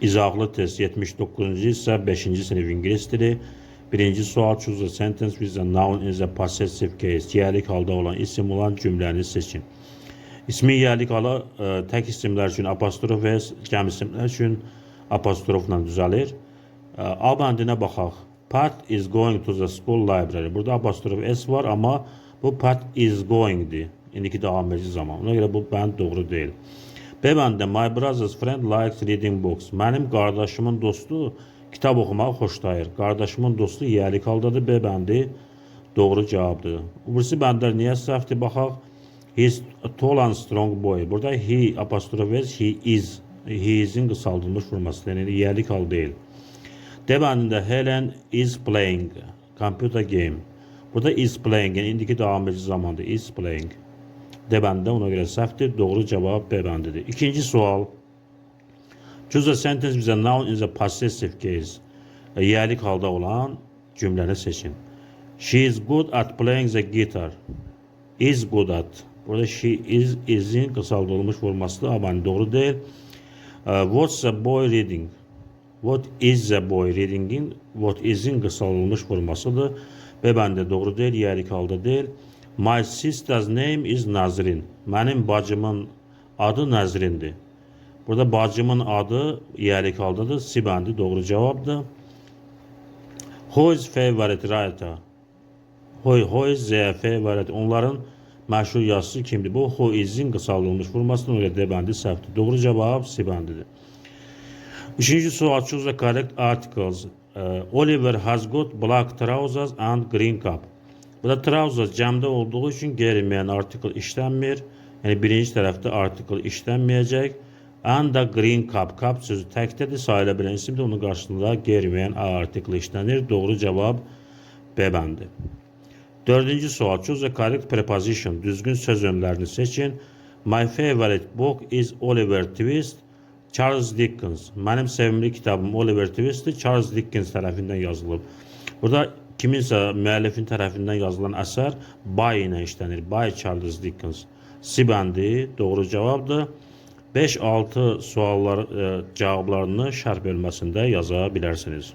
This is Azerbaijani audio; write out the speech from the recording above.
İzahlı test 79-cu hissə, 5-ci sinif ingilis dili. Birinci sual: Choose the sentence with the noun in the possessive case. Yiyəlik halda olan isim olan cümləni seçin. İsmin yiyəlik halı tək isimlər üçün apostrof s, cəm isimlər üçün apostrofla düzəlir. A bəndinə baxaq. Pat is going to the school library. Burada apostrof s var, amma bu Pat is going'dir. İndiki davam edici zaman. Ona görə bu bənd doğru deyil. B bəndində my brother's friend likes reading books. Mənim qardaşımın dostu kitab oxumağı xoşlayır. Qardaşımın dostu yiyəlik haldadır. B bəndi doğru cavabdır. O birisi bəndlər niyə səhvdir, baxaq. He is tall and strong boy. Burada he apostrof s, he is. He is'in qısaldılmış forması. Yəni yiyəlik hal deyil. D bəndində Helen is playing computer game. Burada is playing, yəni indiki davam edici zamandır. Is playing. D bəndində ona görə səhvdir. Doğru cavab B bəndidir. İkinci sual. Choose a sentence with a noun in the possessive case. Yiyəlik halda olan cümləni seçin. She is good at playing the guitar. Is good at. Burada she is, is'in qısaldılmış formasıdır. A bəndi doğru deyil. What's the boy reading? What is the boy reading'in what is'in qısaldılmış formasıdır. B bəndi doğru deyil, yiyəlik halda deyil. My sister's name is Nazrin. Mənim bacımın adı Nəzrindir. Burada bacımın adı yiyəlik haldadır. C bəndi doğru cavabdır. Who is favorite writer? Who is their favorite? Onların məşhur yazıcısı kimdir? Bu who is'in qısaldılmış formasıdır. Ona görə D bəndi səhvdir. Doğru cavab C bəndidir. Üçüncü sual: Choose the correct articles. Oliver has got black trousers and green cap. Burada trousers cəmdə olduğu üçün qeyri-müəyyən article işlənmir. Yəni birinci tərəfdə article işlənməyəcək. And the green cap. Cap sözü təkdədir, sayıla bilən isimdir. Onun qarşısında qeyri-müəyyən a article işlənir. Doğru cavab B bəndi. Dördüncü sual. Choose the correct preposition. Düzgün söz ömlərini seçin. My favorite book is Oliver Twist. Charles Dickens. Mənim sevimli kitabım Oliver Twist'dir. Charles Dickens tərəfindən yazılıb. Burada kiminsə, müəllifin tərəfindən yazılan əsər by ilə işlənir. By Charles Dickens. C bəndi doğru cavabdır. 5-6 suallar cavablarını şərh bölməsində yaza bilərsiniz.